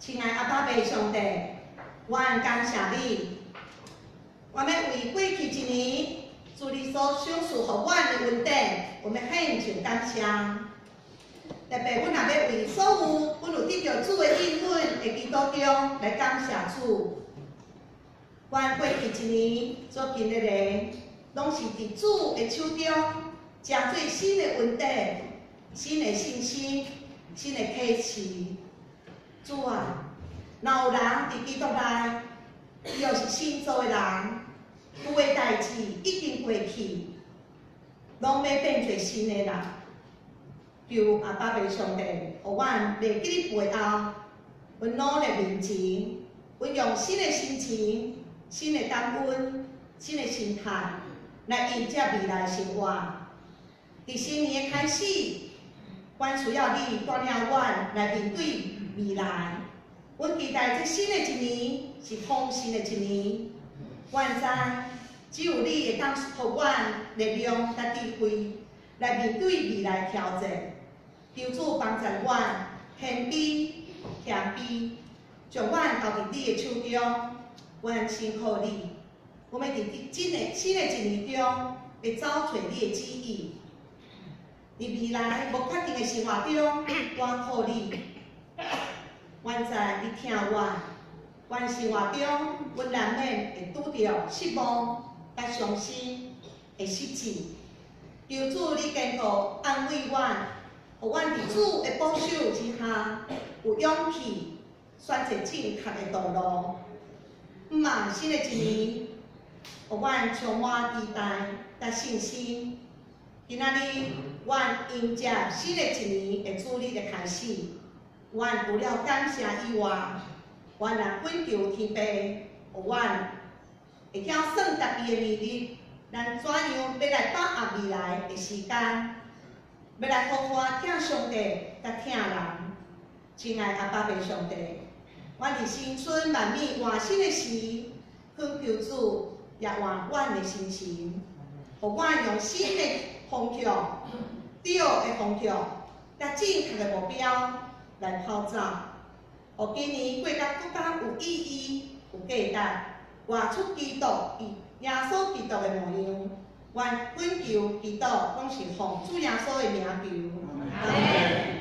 親愛阿爸父上帝，阮感謝你，我欲為過去一年，主你所賞賜予阮的恩典，我欲獻上感謝。特別阮也欲為所有阮有得著主的應允的基督中來感謝主。阮過去一年所經歷的，攏是佇主的手中，成做新的恩典、新的信心、新的啟示。主啊，若有人佇基督內，伊就是新造的人，舊的代誌已經過去，攏欲變做新的啦。求阿爸父上帝，予阮袂記咧背後，阮努力面前，阮用新的心情、新的感恩、新的心態來迎接未來生活。佇新年的開始，阮需要你帶領阮來面對未來。阮期待這新的一年是豐盛的一年。阮知只有你會當予阮力量佮智慧來面對未來挑戰。求主幫助阮謙卑、謙卑，將阮交佇你的手中，阮信靠你。阮欲佇新的一年中，會走揣你的旨意。佇未來無確定的生活中，我靠你。阮知你疼阮，阮生活中，阮難免會拄著失望、佮傷心的失志。求主你堅固安慰阮，予阮佇主的保守之下，有勇氣選擇正確的道路。毋望新的一年，予阮充滿期待佮信心。今仔日，阮迎接新的一年的主日的開始。阮除了感謝以外，阮也懇求天父，予阮會曉算家己的年日，咱怎樣欲來把握未來的時間，欲來好好疼上帝，佮疼人。親愛阿爸父上帝，阮佇新春萬物換新的時，懇求主也換阮的心情，予阮用新的方向、對的方向，佮正確的目標來跑走，予今年過甲閣較有意義、有價值，活出基督耶穌基督的模樣。阮懇求祈禱，攏是奉主耶穌的名求。阿們。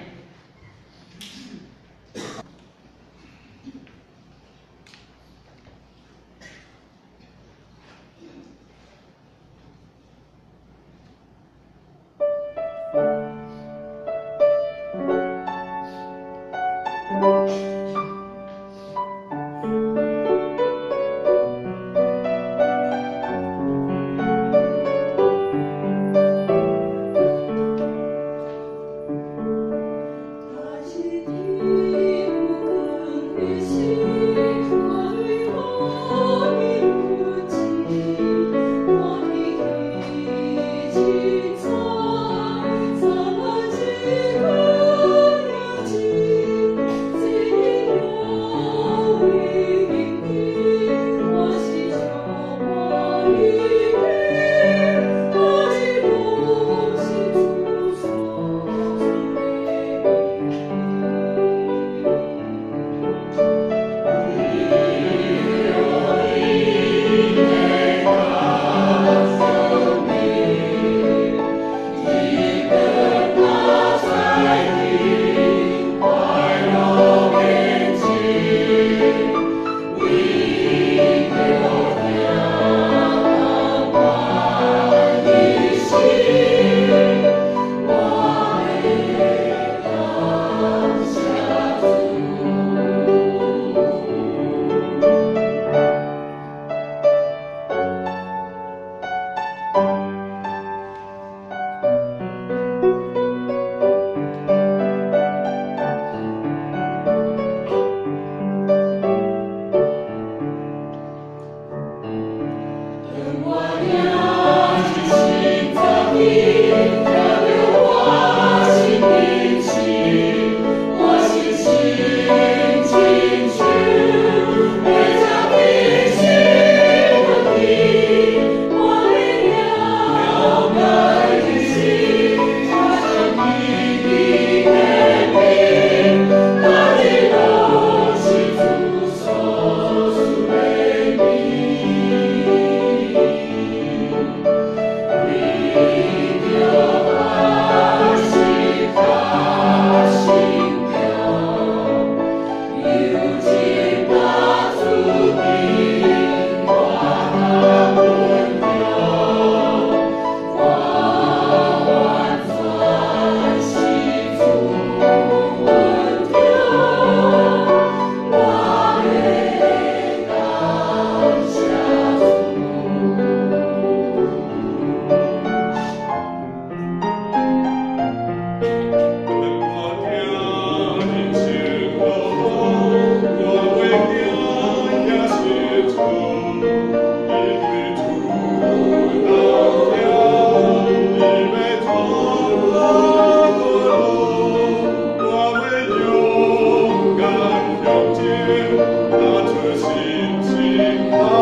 哦。